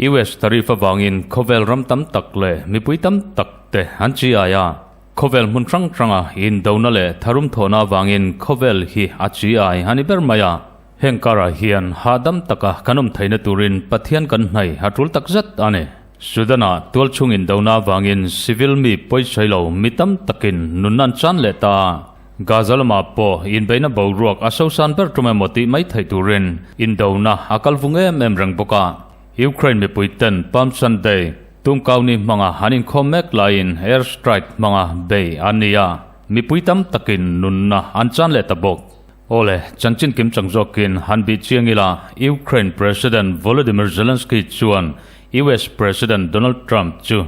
US tariff avangin khawvel ram tam tak leh mipui tam tak te an chi ai a. Khawvel hmun hrang hranga indona leh tharum thawhna avangin khawvel hi a chi ai a ni ber mai a. Heng karah hian hahdam taka kan awm theihna turin Pathian kan hnaih a tul takzet a ni. Sudan-ah tualchhung indona avangin civil mi pawisawi lo mi tam takin nunna an chan leh ta a. Gaza lamah pawh inbeihna boruak a sosan ber tum emaw tih mai theih turin indona a kal vung em em reng bawk a. Ukraine mipuiten Palm Sunday tumkauni hmanga an inkhawm mek laiin air strike hmanga bei an ni a, mipui tam takin nunna an chan leh ta bawk. Awle, chanchin kim chang zawkin han bih chiang ila, Ukraine President Volodymyr Zelensky chuan US President Donald Trump chu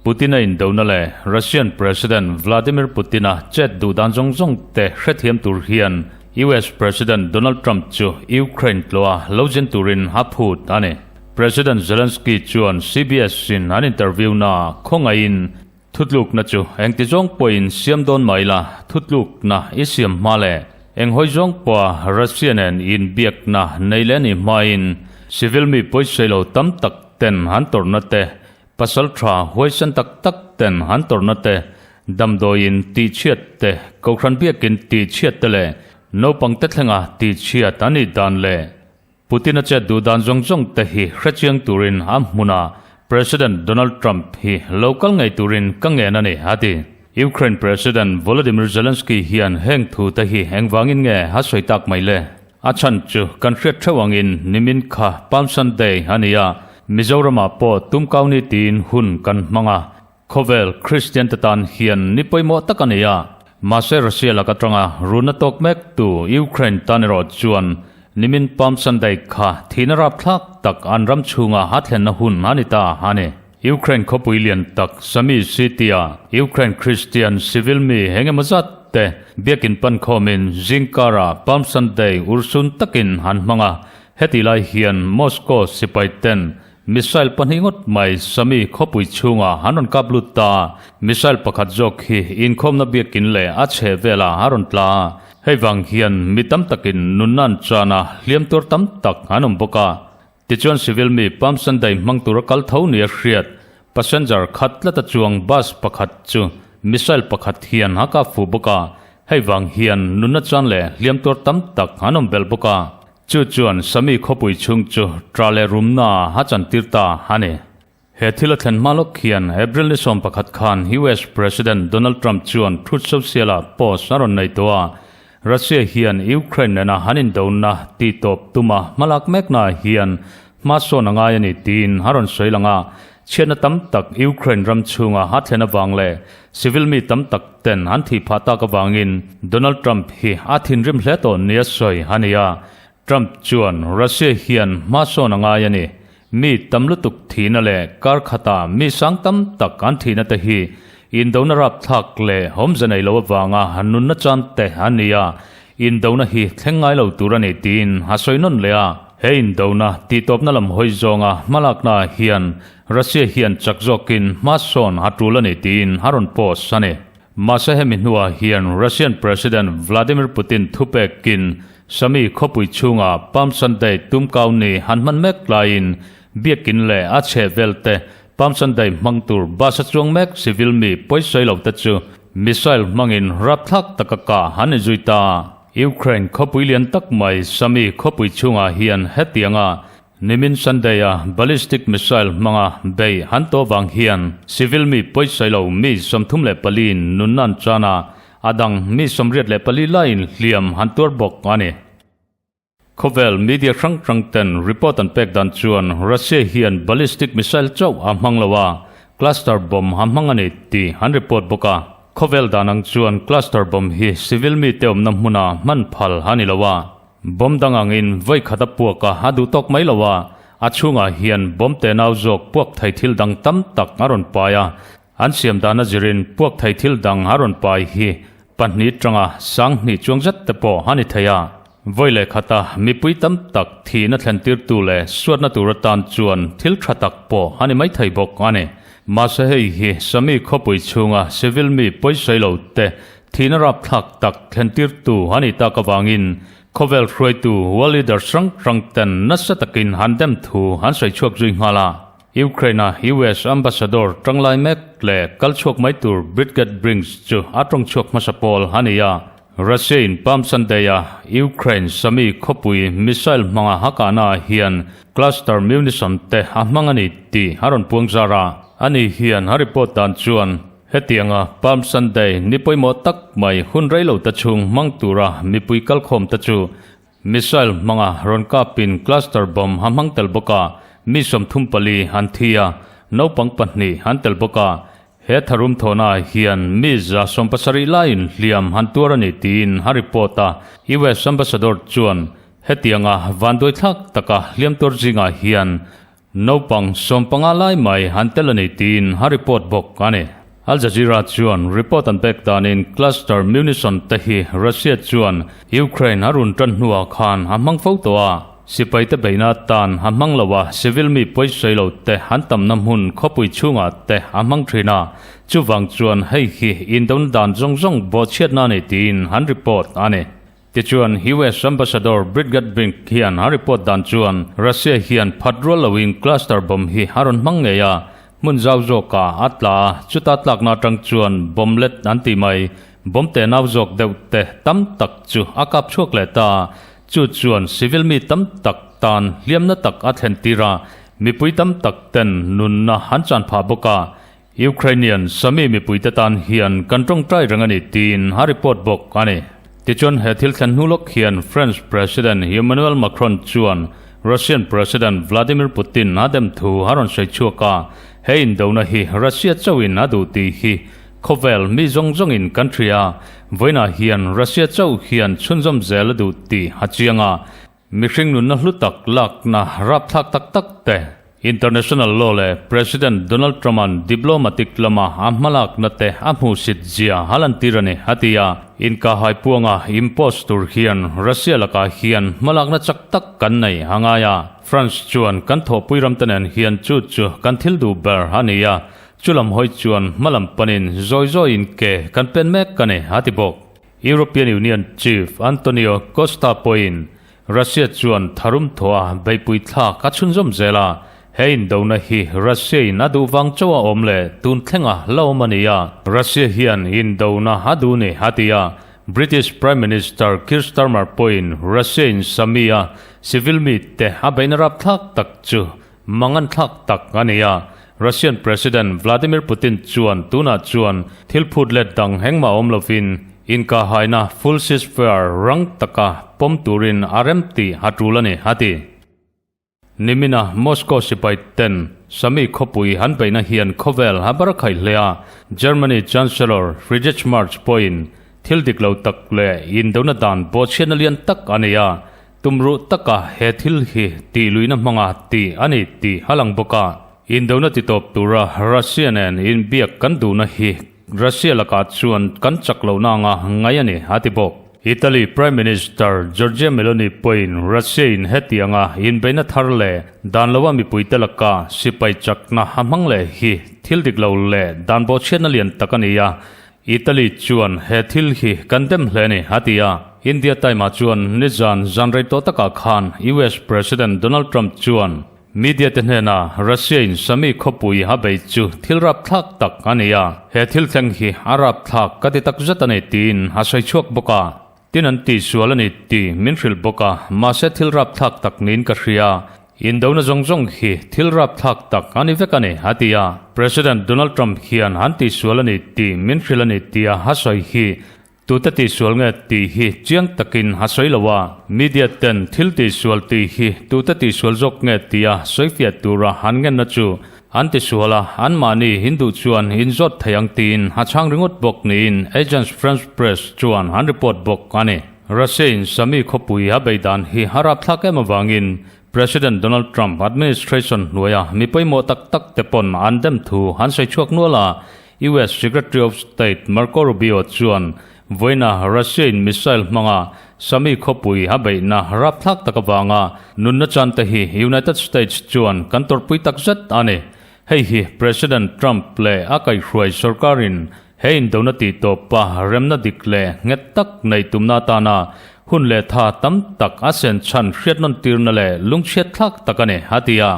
Putin-a indona leh Russian President Vladimir Putin-a chet duh dan zawng zawng te hrethiam tur hian US President Donald Trump chu Ukraine tlawha lo zin turin a phut a ni. President Zelensky chuan CBS-in an interview-naah khawngaihin Thutlukna chu engti zawng pawhin siam dawn mai la, thutlukna i siam hma le. Eng hawi zawng pawha Russia nen inbiakna nei leh ni hmain civil mi pawisei lo tam tak ten han tawrhna te, pasal tha huaisen tak tak ten han tawrhna te, damdawiin tihchhiat te, kohhran biakin tihchhiat te leh naupang te thlenga tihchhiat an nih dan leh Putin-a chet duh dan zawng zawng te hi hrechiang turin a hmunah President Donald Trump hi lo kal ngei turin ka ngen a ni, a ti. Ukraine President Volodymyr Zelensky hian heng thu te hi engvangin nge a sawi tak mai le? A chhan chu kan hriat theuh angin nimin kha Palm Sunday a ni a, Mizoramah pawh tumkauni tiin hun kan hmang a, Khawvel Kristian te tan hian ni pawimawh tak a ni a, mahse Russia lak atanga runa tawk mek tu Ukraine tan erawh chuan nimin Palm Sunday kha thihna rapthlak tak an ram chhunga a thlenna hun a ni ta a ni. Ukraine khawpui lian tak Sami City-a Ukraine Kristian civil mi engemaw zat te biakin pankhawmin zingkarah Palm Sunday urhsun takin an hmang a, hetih lai hian Moscow sipai ten Missile pahnih ngawt mai Sami khawpui chhungah an rawn kap lut ta. Missile pakhat zawk hi inkhawmna biakin leh a chheh velah a rawn tla a. Hei vang hian mi tam takin nunna an chan a, hliam tur tam tak an awm bawk a. Tichuan civil mi Palm Sunday hmang tura kal tho nia hriat passenger khat tlata chuang bus pakhat chu missile pakhat hian a kap fuh bawk a. Hei vang hian nunna chan leh hliam tur tam tak an awm belh bawk a. Chu chuan Sami khawpui chhung chu ṭa leh rumna a chantir ta a ni. He thil a thlen hma lawk hian April ni 11 khan US President Donald Trump chuan Truth Social-ah post a rawn nei tawh a, Russia hian Ukraine nena han indona tihtawp tuma hmalak meknaah hian hma sawn a ngai a ni tiin a rawn sawi lang a, chhiatna tam tak Ukraine ram chhunga a thlen avang leh civil mi tam tak ten an thih phah tak avangin Donald Trump hi a thinrim hle tawh nia sawi a ni a. Trump chuan Russia hian hma sawn a ngai a ni. Mi tam lutuk thihna leh kar khatah mi sang tam tak an thihna te hi indona rapthlak leh awmze nei lo avanga nunna chan te a ni a, indona hi thleng ngai lo tur a ni tiin a sawi nawn leh a. He indona tihtawpna lam hawi zawnga hmalakna hian Russia hian chak zawkin hma sawn a tul a ni tiin a rawn post a ni. Mahse hemi hnuah hian Russian President Vladimir Putin thupekin Sami khawpui chhunga Palm Sunday tumkau ni han hman mek laiin biakin leh a chhehvel te Palm Sunday hmang tur bus a chuang mek civil mi pawisawi lo te chu missile hmangin rapthlak taka kah an inzui ta. Ukraine khawpui lian tak mai Sami khawpui chhungah hian hetianga Nimin Sunday-a ballistic missile hmanga bei an tawh vang hian civil mi pawisawi lo mi 34 in nunna an chan a, a dang mi 84 laiin hliam an tuar bawk a ni. Khawvel media hrang hrang ten report an pek dan chuan Russia hian ballistic missile chauh a hmang lo a, cluster bomb a hmang a ni tih an report bawk a. Khawvel dan ang chuan cluster bomb hi civil mite awmna hmuna hman phal a ni lo a. Bomb dang angin vawi khat a puak a, a duh tawk mai lo a, a chhungah hian bomb tenau zawk puak thei thil dang tam tak a rawn pai a, an siam dan a zirin puak thei thil dang a rawn pai hi pahnih tanga sanghnih chuang zet te pawh a ni thei a. Vawi leh khata mipui tam tak thihna thlen tirtu leh suatna tur atan chuan thil tha tak pawh a ni mai thei bawk a ni. Mahse hei hi Sami khawpui chhunga civil mi pawisawi lo te thihna rapthlak tak thlentirtu a nih tak avangin khawvel hruaitu world leaders hrang hrang ten nasa takin han dem thu an sawi chhuak zui nghal a. Ukraine-a US ambassador tanglai mek leh kal chhuak mai tur Bridget Brings chu a tawng chhuak hmasa pawl a ni a. Russia-in Palm Sunday-a Ukraine sami khawpui missile hmanga a kahnaah hian cluster munition te a hmang a ni tih a rawn puang zar a. Ani hian a report dan chuan hetianga Palm Sunday ni pawimawh tak mai hun rei lo ta chhung hmang tura mipui kalkhawm te chu missile hmanga rawn kapin cluster bomb a hmang tel bawk a, mi 34 an thi a, naupang pahnih an tel bawk a. He tharum thawhnaah hian mi 70 laiin hliam han tuar a ni tiin a report a. US Ambassador chuan hetianga vanduaithlak taka hliam tuar zingah hian naupang 15 lai mai an tel a ni tiin a report bawk a ni. Al Jazeera chuan report an pek danin cluster munition te hi Russia chuan Ukraine a run tan hnuah khan a hmang fo tawh a. Sipaite beihna atan a hmang lo a, civil mi pawisawi lo te an tamna hmun khawpui chhungah te a hmang thin a, chuvang chuan hei hi indona dan zawng zawng bawhchhiatna a ni tiin an report a ni. Tichuan, US Ambassador Bridget Brink hian a report dan chuan Russia hian phat rual loin cluster bomb hi a rawn hmang ngei a, hmun zau zawkah a tla a, chuta tlakna atang chuan bomb let an ti mai, bomb te nau zawk deuh te tam tak chu a kap chhuak leh ta. Chu chuan civil mi tam tak tan hliamna tak a thlen tir a, mipui tam tak ten nunna an chan phah bawk a. Ukrainian Sami mipuite tan hian kan tawngtai reng a ni tiin a report bawk a ni. Tichuan he thil thlen hnu lawk hian French President Emmanuel Macron chuan Russian President Vladimir Putin a dem thu a rawn sawi chhuak a, he indona hi Russia chauhin a duh tih hi Khawvel mi zawng zawngin kan hria, vawiinah hian Russia chauh hian chhunzawm zel a duh tih a chiang a, mihring nunna hlu tak lakna rapthlak tak tak te, international law leh President Donald Trump-a'n diplomatic lama a hmalakna te a hmuhsit zia a lantir a ni, a ti a. Inkahhai puanga impose tur hian Russia lakah hian hmalakna chak tak kan nei a ngai a, France chuan kan thawhpui ramte nen hian chu chu kan thil duh ber a ni a, Chulam hawi chuan hmalam panin zawi zawiin ke kan pen mek a ni, a ti bawk. European Union Chief Antonio Costa pawhin Russia chuan tharum thawha beihpui thlak a chhunzawm zel a, he indona hi Russia-in a duh vang chauh a awm leh tun thlenga la awm a ni a, Russia hian indona a duh ni, a ti a. British Prime Minister Keir Starmer pawhin Russia-in Sami-a civil mite a beihna rapthlak tak chu Mangan thlak tak a ni a, Russian President Vladimir Putin chuan tunah chuan thil phut let dang hengmah awm lovin inkahaina full ceasefire rang taka pawm turin a rem tih a tul a ni, a ti. Nimina Moscow sipai ten Sami khawpui an beihna hian khawvel a bar khaih hle a, Germany Chancellor Friedrich Merz pawhin thil dik lo tak leh indona dan bawhchhiatna lian tak a ni a, Tumruh taka he thil hi tih luihna hmanga tih a ni tih a lang bawk a. Indona titawp tura Russia nen inbiak kan duhna hi Russia lakah chuan kan chak lohna anga ngai a ni, a ti bawk. Italy Prime Minister Giorgia Meloni pawhin Russia-in hetianga inbeihna thar leh dan loa mipuite laka sipai chakna a hmang leh hi thil dik lo leh dan bawhchhiatna lian tak a ni a, Italy chuan he thil hi kan dem hle a ni, a ti a. India Time-ah chuan nizan zan rei tawh takah khan US President Donald Trump chuan media te hnenah Russia-in Sami khawpui a bei chu thil rapthlak tak a ni a, he thil thleng hi a rapthlak ka ti takzet a ni tiin a sawi chhuak bawk a. Tin an tihsual a ni tih min hrilh bawk a, mahse thil rapthlak tak niin ka hria. Indona zawng zawng hi thil rapthlak tak a ni vek a ni, a ti a. President Donald Trump hian an tihsual a ni tih min hrilh a ni tia a sawi hi tute tihsual nge tih hi chiang takin a sawi lo a. Media ten thil tihsual tih hi tute tihsual zawk nge tia sawifiah tura an ngenna chu An tisual a, anmahni Hindu chuan inzawt thei ang tiin a chhang ringawt bawk niin Agence France Presse chuan an report bawk a ni. Russia-in Sami khawpui a bei dan hi a rapthlak em avangin President Donald Trump administration hnuaia mi pawimawh tak tak te pawn an dem thu an sawi chhuak nual a, US Secretary of State Marco Rubio chuan Vawiina Russia-in missile hmanga Sami khawpui a beihna rapthlak tak avanga nunna chante hi United States chuan kan tawrhpui tak zet a ni. Hei hi President Trump leh a kaihhruai sorkarin he indona tih tawpa remna dik leh nghet tak nei tumna atana hun leh tha tam tak a sen chhan hriat nawn tirna leh lungchhiat thlak tak a ni, a ti a.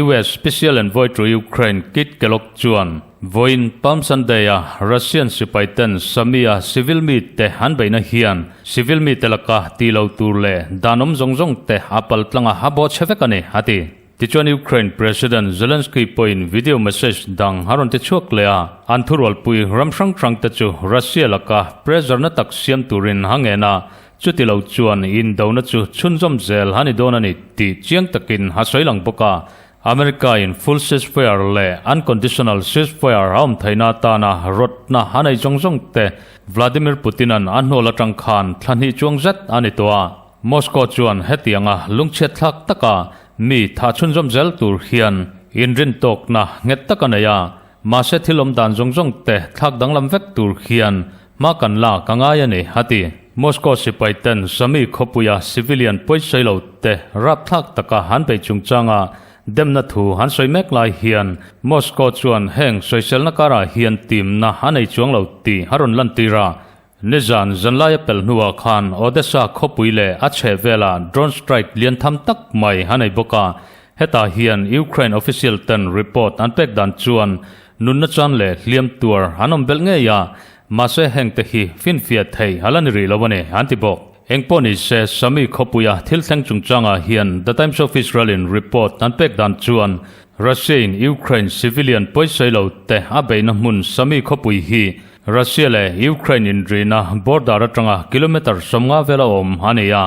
US Special Envoy to Ukraine Keith Kellogg chuan vawiin Palm Sunday-a Russian sipaiten Sami-a civil mite an beihna hian civil mite laka tih lo tur leh dan awm zawng zawng te a pal tlanga a bawh chhe vek a ni, a ti. Tichuan Ukraine President Zelensky pawhin video message dang a rawn ti chhuak leh a, an thurualpui ram hrang hrang te chu Russia laka pressure na tak siam turin a ngen a, chuti lo chuan indona chu chhunzawm zel a ni dawn a ni tih chiang takin a sawi lang bawk a. America in full ceasefire leh unconditional ceasefire a awm theihna atana rawtna a nei zawng zawng te Vladimir Putin-a'n a hnual atang khan thla hnih chuang zet a ni tawh a. Moscow chuan hetianga lungchhiat thlak taka mi tha chhunzawm zel tur hian inrintawkna nghet tak a nei a, mahse thil awm dan zawng zawng te thlak danglam vek tur hian hma kan lak a ngai a ni, a ti. Moscow sipai ten Sami khawpuia civilian pawisawi lo te rapthlak taka an beih chungchanga demna thu an sawi mek lai hian Moscow chuan heng sawiselna karah hian timna a nei chuang lo tih a rawn lantir a. Nizan zanlaia pelh hnuah khan Odessa khawpui leh a chhehvelah drone strike lian tham tak mai a nei bawk a, hetah hian Ukraine official ten report an pek dan chuan nunna chan leh hliam tuar an awm belh ngei a, mahse hengte hi finfiah thei a la ni rih lo a ni, an ti bawk. Engpawh ni se, Sami khawpuia thil thleng chungchangah hian The Times of Israel-in report an pek dan chuan Russia-in Ukraine civilian pawisawi lo te a beihna hmun Sami khawpui hi Russia leh Ukraine inrina border atanga kilometre 50 vela awm a ni a.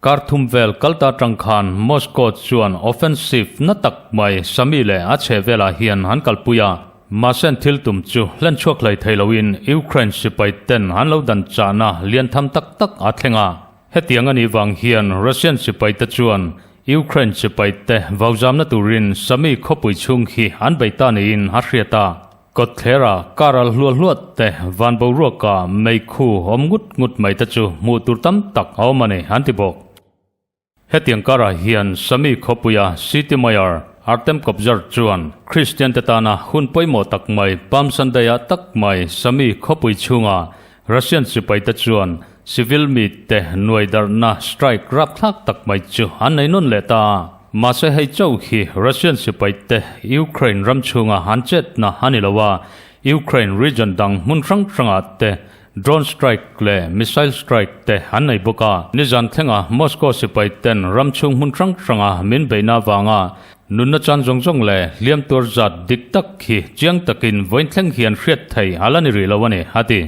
Kar thum vel kalta atang khan Moscow chuan offensive na tak mai Sami leh a chheh velah hian an kalpui a. Mahse an thil tum chu hlen chhuak hlei thei loin Ukraine sipai ten an lo dan chahna lian tham tak tak a thleng a. Hetiang a nih vang hian Russian sipai te chuan Ukraine sipai te vauzamna turin Sami khawpui chhung hi an bei ta niin a hriat a. Kawtthler-a kar al hluah hluah te, van boruaka meikhu awm ngut ngut mai te chu hmuh tur tam tak a awm a ni, an ti bawk. Hetiang karah hian Sami khawpuia City Mayor Artem Kobzar chuan Kristian te tana hun pawimawh tak mai Palm Sunday-ah tak mai Sami khawpui chhunga Russian sipai te chuan civil mite nuai darhna strike rapthlak tak mai chu an nei nawn leh ta a. Mahse hei chauh hi Russian sipai te Ukraine ram chhunga an chetna a ni lo a, Ukraine region dang hmun hrang hrangah te drone strike leh missile strike te an nei bawk a. Nizan thlenga Moscow sipai ten ram chhung hmun hrang hranga min beihna avanga nunna chan zawng zawng leh hliam tuar zat dik tak hi chiang takin vawiin thleng hian hriat thei a la ni rih lo a ni, a ti.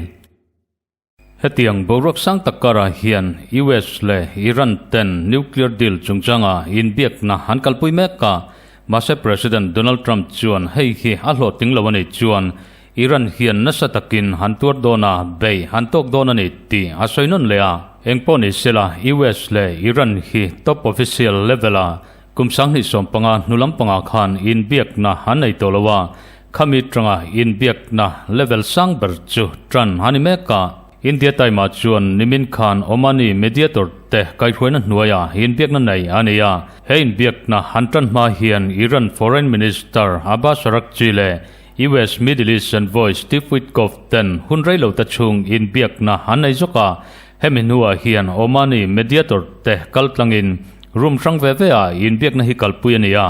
Hetiang boruak sang tak karah hian US leh Iran ten nuclear deal chungchanga inbiakna an kalpui mek a, mahse President Donald Trump chuan hei hi a hlawhtling lo a nih chuan Iran hian nasa takin han tuar dawn a, bei han tawk dawn a ni tih a sawi nawn leh a. Engpawh ni sela US leh Iran hi top official level-a kum 2015 hnu lampangah khan inbiakna an nei tawh lo a, Khami tanga inbiakna level sang ber chu tan a ni mek a. India Time-ah chuan nimin khan Omani mediator te kaihhruaina hnuaia inbiakna nei a ni a. He inbiakna han tan hma hian Iran Foreign Minister Abbas Araghchi leh US Middle East envoy Steve Witkoff ten hun rei lo te chhung inbiakna an nei zawk a. Hemi hnuah hian Omani mediator te kaltlangin room hrang ve ve ah inbiakna hi kalpui a ni a.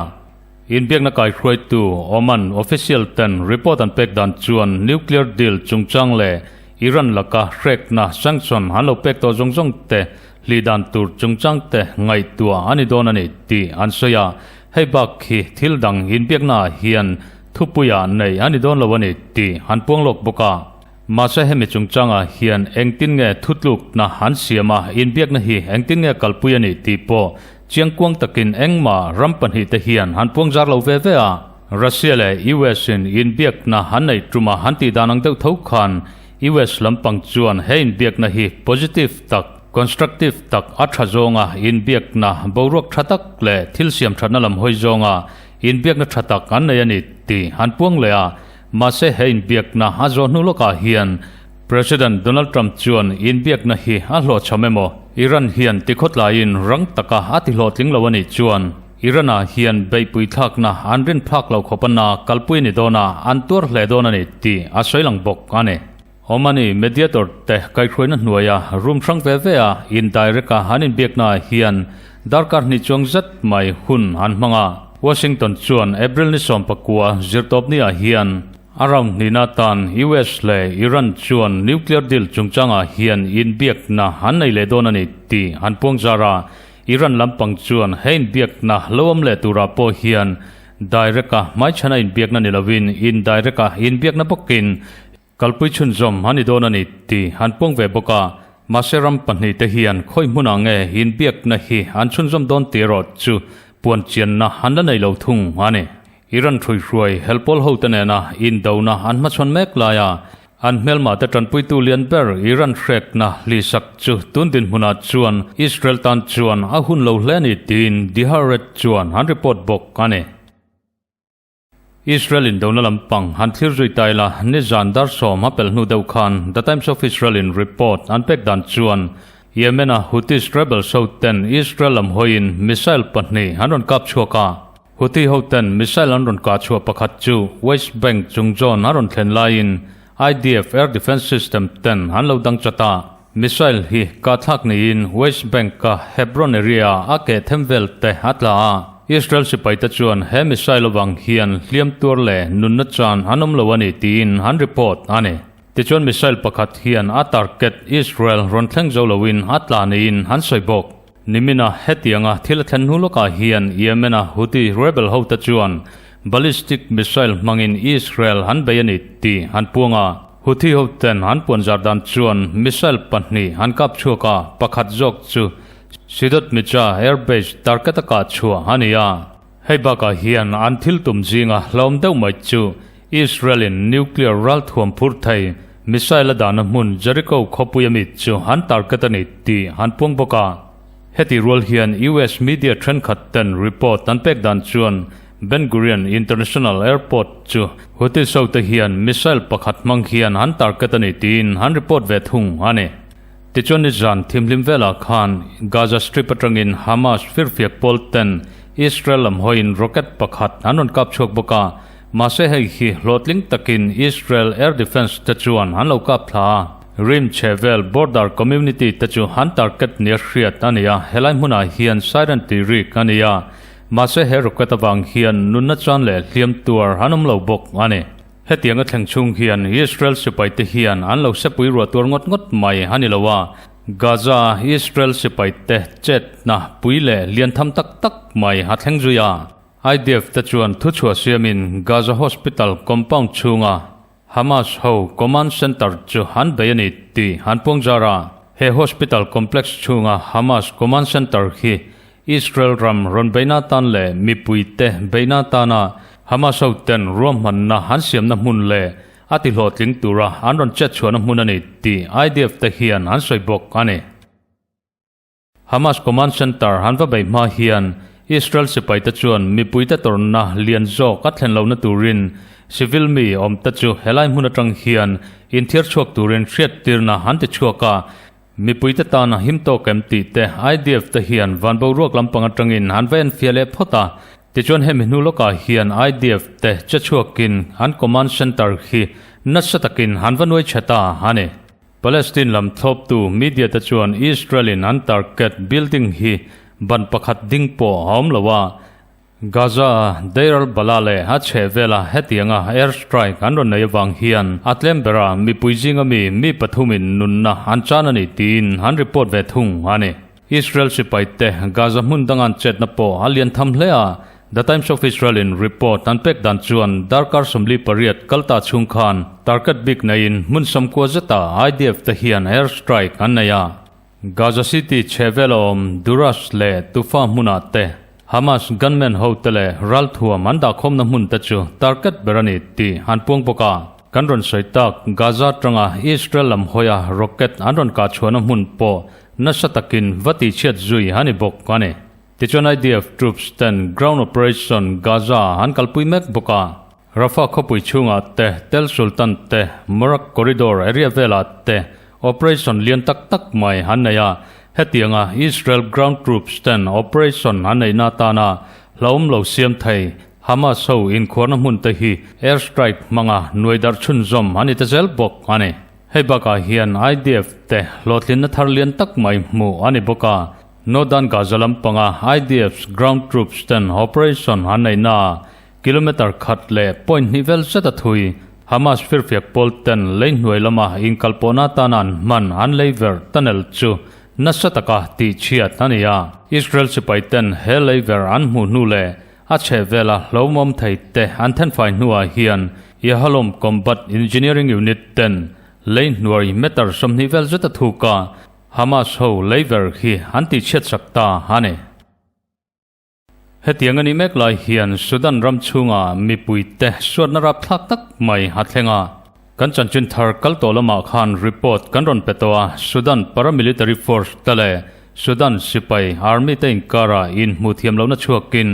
Inbiakna kaihruaitu Oman official ten report an pek dan chuan nuclear deal chungchang leh Iran laka hrekna sanction an lo pek tawh zawng zawng te hli dan tur chungchang te ngaihtuah a ni dawn a ni tih an sawi a, hei bak hi thil dang inbiakna ah hian thupuiah nei a ni dawn lo a ni tih an puang lawk bawk a. Mahse hemi chungchangah hian engtin nge thutlukna an siam a, inbiakna hi engtin nge kalpui a nih tih pawh Chiangkuang takin engmah ram pahnihte hian han puangzar lo ve ve a, Russia leh US in inbiakna han neih tuma han tih dan ang deuh tho khan US lampang chuan he inbiakna hi positive tak, constructive tak a tha zawnga inbiakna boruak tha tak leh thil siam thatna lam hawi zawnga inbiakna tha tak an nei a ni tih han puang leh a, mahse he inbiakna a zawh hnu lawkah hian President Donald Trump chuan inbiakna hi a hlawhchham emaw, Iran hian tikhawtlaiin rang taka a tihlawhtling lo a nih chuan. Iran-ah hian beihpui thlakna an rin phak lo khawp a na kalpui a ni dawn a, an tuar hle dawn a ni tih a sawi lang bawk a ni. Omani mediator te kaihhruaina hnuaia room hrang ve ve a indirect a an inbiakna ah hian darkar hnih chuang zet mai hun an hmang a. Washington chuan April ni 19 zirtawpni ah hian a round hnihna atan US leh Iran chuan nuclear deal chungchangah hian inbiakna an nei leh dawn a ni tih an puang zar a. Iran lampang chuan he inbiakna lo awm leh turah pawh hian direct a hmaichhana inbiakna ni lovin indirect a inbiakna bawkin Kalpui chhunzawm a ni dawn a ni tih an puang ve bawk a, mahse ram pahnihte hian khawi hmunah nge inbiakna hi an chhunzawm dawn tih erawh chu puan chianna an la nei lo thung a ni. Iran hruihruai helpawl hote nena indona an hmachhawn mek laia an hmelmahte tanpuitu lian ber Iran hrekna hlisak chu tun dinhmunah chuan Israel tan chuan a hun lo hle a ni tiin The Haaretz chuan an report bawk a ni. Israel indona lampang han thlir zui ta ila, nizan dar 10 a pelh hnu deuh khan The Times of Israel in report an pek dan chuan Yemen-a Houthis rebels ho ten Israel lam hawiin missile pahnih an rawn kap chhuak a. Houthi ho ten missile an rawn kah chhuah pakhat chu West Bank chung zawn a rawn thlen laiin IDF air defence system ten an lo dang chat a. Missile hi kahthlak niin West Bank-a Hebron area a keh them vel te a tla a. Israel sipaite chuan he missile avang hian hliam tuar leh nunna chan an awm lo a ni tiin an report a ni. Tichuan missile pakhat hian a target Israel rawn thleng zo loin a tla niin an sawi bawk. Nimina hetianga thil a thlen hnu lawkah hian Yemen-a Houthi rebel hote chuan ballistic missile hmangin Israel an bei a ni tih an puang a. Houthi hoten an puanzar dan chuan missile pahnih an kap chhuak a, pakhat zawk chu Sidot Micha Air Base target a kah chhuah a ni a. Hei bakah hian an thil tum zinga hlauhawm deuh mai chu Israel-in nuclear ralthuam phur thei missile a dahna hmun Jericho khawpui ami chu an target a ni tih an puang bawk a. Heti rual hian US media thenkhat ten report an pek dan chuan Ben Gurion International Airport chu Houthis hote hian missile pakhat hmang hian an target a ni tiin an report ve thung a ni. Tichuan nizan thimhlim velah khan Gaza Strip atangin Hamas firfiak pawl ten Israel lam hawiin rocket pakhat an rawn kap chhuak bawk a, mahse hei hi hlawhtling takin Israel Air Defence te chuan an lo kap thla a. Rim chhe vel border community te chu an target nia hriat a ni a, helai hmunah hian siren tih rik a ni a, mahse he rocket avang hian nunna chan leh hliam tuar an awm lo bawk a ni. Hetiang a thleng chhung hian Israel sipaite hian an lo sepui ruah tuar ngawt ngawt mai a ni lo a, Gaza Israel sipaite chetna pui leh lian tham tak tak mai a thleng zui a. IDF te chuan thuchhuah siamin Gaza Hospital compound chhunga Hamas ho command center chu an bei a ni tih an puang zar a. He hospital complex chhunga Hamas command center hi Israel ram rawn beihna atan leh mipuite beihna atana Hamas hoten ruahmanna an siamna hmun leh a tihlawhtling tura an rawn chet chhuahna hmun a ni tih IDF te hian an sawi bawk a ni. Hamas command center an va beih hma hian Israel sipaite chuan mipuite tawrhna lian zawk a thlen lohna turin civil mi awmte chu helai hmun atang hian inthiar chhuak turin hriattirna an ti chhuak a, Mipuite tan a him tawk em tih te IDF te hian van boruak lampang atangin an va enfiah leh phawt a. Tichuan hemi hnu lawkah hian IDF te che chhuakin an command center hi nasa takin an va nuai chhe ta a ni. Palestine lam thlawptu media te chuan Israel in an target building hi ban pakhat ding pawh a awm lo a, Gaza, Deir al-Balah leh a chhehvela hetianga air strike an rawn nei avang hian a tlem bera mipui zinga mi mi pathumin nunna an chan a ni tiin an report ve thung a ni. Israel sipaite Gaza hmun danga an chetna pawh a lian tham hle a, The Times of Israel in report an pek dan chuan darkar 48 kal ta chhung khan target bik neiin hmun 90 zeta IDF te hian air strike an nei a. Gaza City chhehvel a awm Duras leh Tufa hmunah te Hamas gunmen ho te leh ralthuam an dahkhawmna hmun te chu target ber a ni tih an puang bawk a. Kan rawn sawi tak Gaza atanga Israel lam hawia rocket an rawn kah chhuahna hmun pawh nasa takin va tihchhiat zui a ni bawk a ni. Tichuan IDF troops ten ground operation Gaza an kalpui mek bawk a. Rafah khawpui chhungah te, Tel Sultan te, Morag Corridor area velah te operation lian tak tak mai an nei a. Hetianga Israel ground troops ten operation an neihna atana Hlauhawm lo siam thei Hamas ho inkhuarna hmun te hi air strike hmanga nuai darh chhunzawm a ni ta zel bawk a ni. Hei bakah hian IDF te hlawhtlinna thar lian tak mai hmuh a ni bawk a, Northern Gaza lampanga IDF's ground troops ten operation an neihna ah kilometre khat leh point hnih vel zet a thui. Hamas firfiak pawl ten lei hnuai lama inkalpawhna atana an hman an lei ver tunnel chu nasa taka tihchhiat a ni a. Israel sipai ten he lei ver an hmuh hnu leh a chhehvela hlauhawm thei te an thenfai hnuah hian Yahalom Combat Engineering Unit ten lei hnuai meter 20 vel zet a thuk a, Hamas ho lei ver hi an tihchhiat sak ta a ni. Hetiang a nih mek lai hian Sudan ram chhunga mipuite suatna rapthlak tak mai a thleng a. Kan chanchin thar kal tawh lamah khan report kan rawn pe tawh a, Sudan paramilitary force te leh Sudan sipai army te inkarah inhmuh thiam lohna chhuakin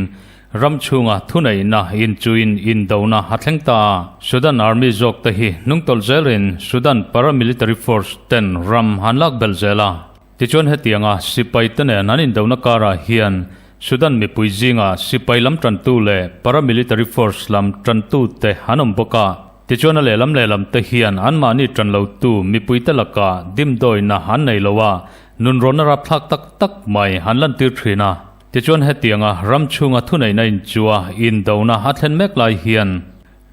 ram chhunga thuneihna inchuin indona a thleng ta a. Sudan army zawk te hi hnungtawlh zelin Sudan paramilitary force ten ram an lak belh zel a. Tichuan hetianga sipai te nen an indona karah hian Sudan mipui zinga sipai lam tantu leh paramilitary force lam tantu te an awm bawk a. Tichuan a lehlam lehlam te hian anmahni tan lotu mipui te lakah dimdawina an nei lo a, nunrawnna rapthlak tak tak mai an lantir thin a. Tichuan hetianga ram chhunga thuneihna inchua indona a thlen mek lai hian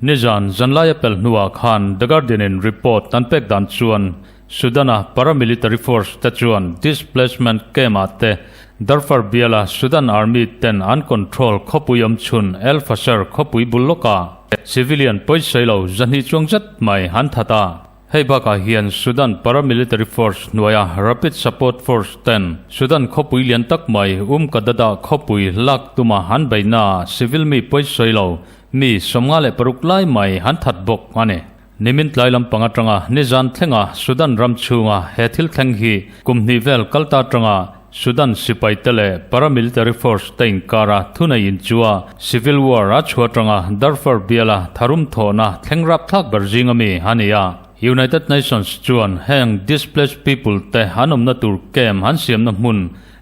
Nizan zanlaia pel hnuah khan The Guardian-in report an pek dan chuan Sudan-a paramilitary force te chuan displacement camp-ah te Darfur biala Sudan Army ten an control khawpui awm chhun El Fasher khawpui bul lawkah civilian pawisawi lo zahnih chuang zet mai an that a. Hei bakah hian Sudan paramilitary force hnuaia Rapid Support Force ten Sudan khawpui lian tak mai Um Kadada khawpui lak tuma an beihnaah civil mi pawisawi lo mi 56 lai mai an that bawk a ni. Nimin tlai lampang atanga nizan thlenga Sudan ram chhunga he thil thleng hi kum hnih vel kal ta atanga Sudan sipai te leh paramilitary force te inkara thunei inchua civil war a chhuah atanga Darfur biala tharum thawhna thleng rapthlak ber zinga mi a ni a. United Nations chuan heng displaced people te an awmna tur camp an siamna hmun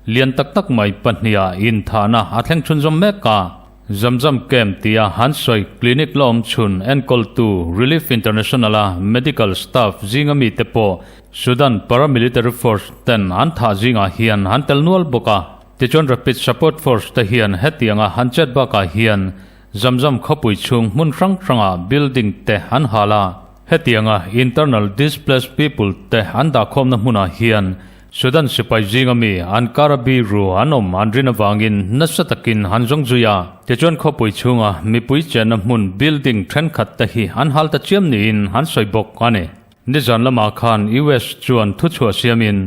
lian tak tak mai pahniha inthahna a thleng chhunzawm mek a. Zamzam Camp tia han sawi clinic la awm chhun enkawltu Relief International-a medical staff zinga mite pawh Sudan paramilitary force ten an thah zingah hian an tel nual bawk a. Tichuan Rapid Support Force te hian hetianga han chet bakah hian Zamzam khawpui chhung hmun hrang hrangah building te an hal a. Hetianga internal displaced people te an dahkhawmna hmunah hian Sudan sipai zinga mi an kara bi ru an awm an rin avangin nasa takin an zawng zui a. Tichuan khawpui chhunga mipui chenna hmun building thenkhat te hi an hal ta chiam niin an sawi bawk a ni. Nizan lamah khan US chuan thuchhuah siamin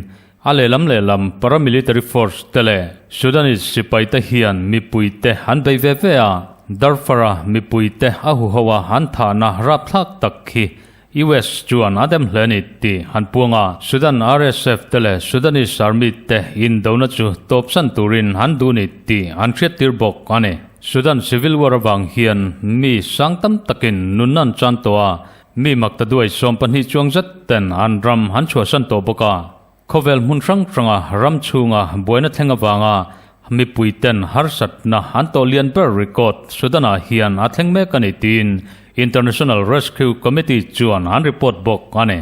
a lehlam lehlam paramilitary force te leh Sudanese sipai te hian mipui te an bei ve ve a, Darfur-a mipui te a huho a an thahna rapthlak tak khi US chuan a dem hle ni tih an puang a, Sudan RSF te leh Sudanese Army te indona chu tawpsan turin an duh ni tih an hriattir bawk a ni. Sudan Civil War avang hian mi sang tam takin nunna an chan tawh a, mi makta duai 12 chuang zet ten an ram an chhuahsan tawh bawk a. Khawvel hmun hrang hranga ram chhunga buaina thleng avanga mipui ten harsatna an tawh lian ber record Sudan-ah hian a thleng mek a ni tiin International Rescue Committee chuan an report bawk a ni.